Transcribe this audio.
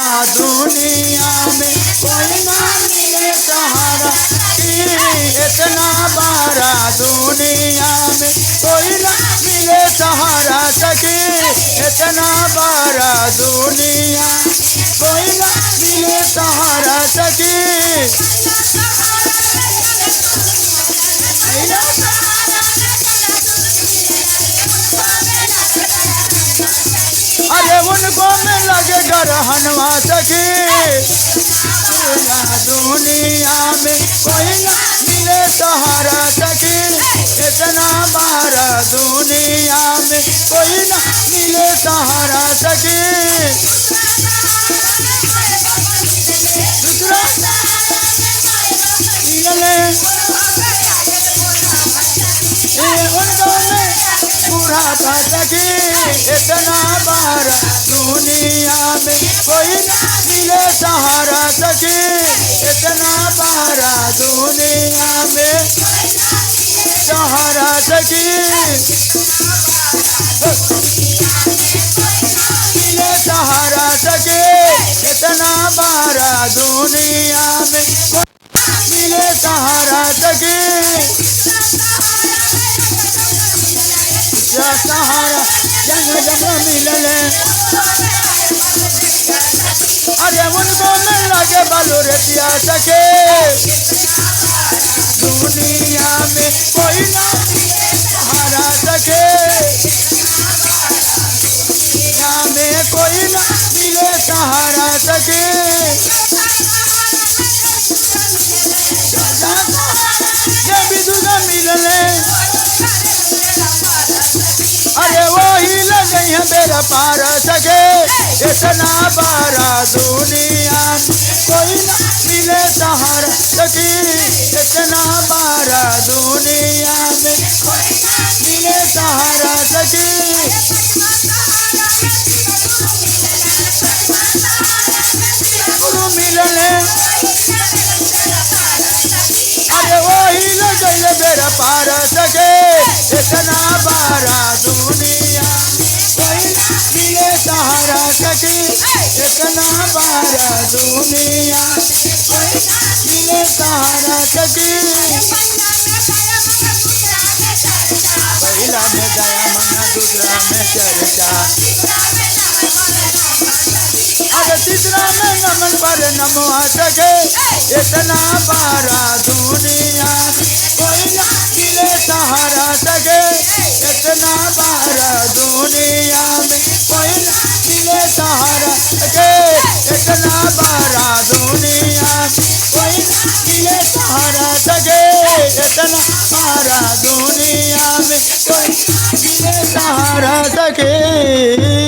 दुनिया में कोई ना मिले सहारा कि इतना बड़ा दुनिया में कोई ना मिले सहारा सखी, इतना बड़ा दुनिया कोई ना मिले सहारा सखी। अरे उनको में लगे गरहनवा सखी, दुनिया में कोई ना मिले सहारा सखी, इतना बड़ा दुनिया में कोई ना मिले सहारा सखी। दूसरा मिलने उनको में बुढ़ापा सखी, इतना बड़ा दुनिया में कोई ना मिले सहारा सखी, इतना बड़ा दुनिया में सहारा सखी, मिले सहारा सखी, इतना बड़ा दुनिया में मिले सहारा सखी। सहारा जंग जंग मिलले, अरे उनको मिल लगे बालू रेतिया सके, दुनिया में कोई ना सहारा सके, दुनिया में कोई ना मिले सहारा सके। ये भी दूसरा मिलले, अरे वही लगे है मेरा पार सके, इतना बड़ा दुनिया कोई ना मिले सहारा सखी, इतना बड़ा दुनिया में कोई ना मिले सहारा सखी। गुरु मिलने, अरे वही लगे मेरा पार सके, इतना बड़ा दुनिया कोई ना मिले सहारा सखी, इतना बड़ा दुनिया कोई ना मिले सहारा सखी। पहला में दया मना, दूसरा में चर्चा, अरे तीसरा में नमन पर नमो सके, इतना बड़ा दुनिया कोई ना मिले सहारा सके, इतना बड़ा दुनिया में कोई ना मिले सहारा सके, इतना बड़ा दुनिया कोई ना मिले सहारा सके, इतना बड़ा दुनिया में कोई मिले सहारा सके।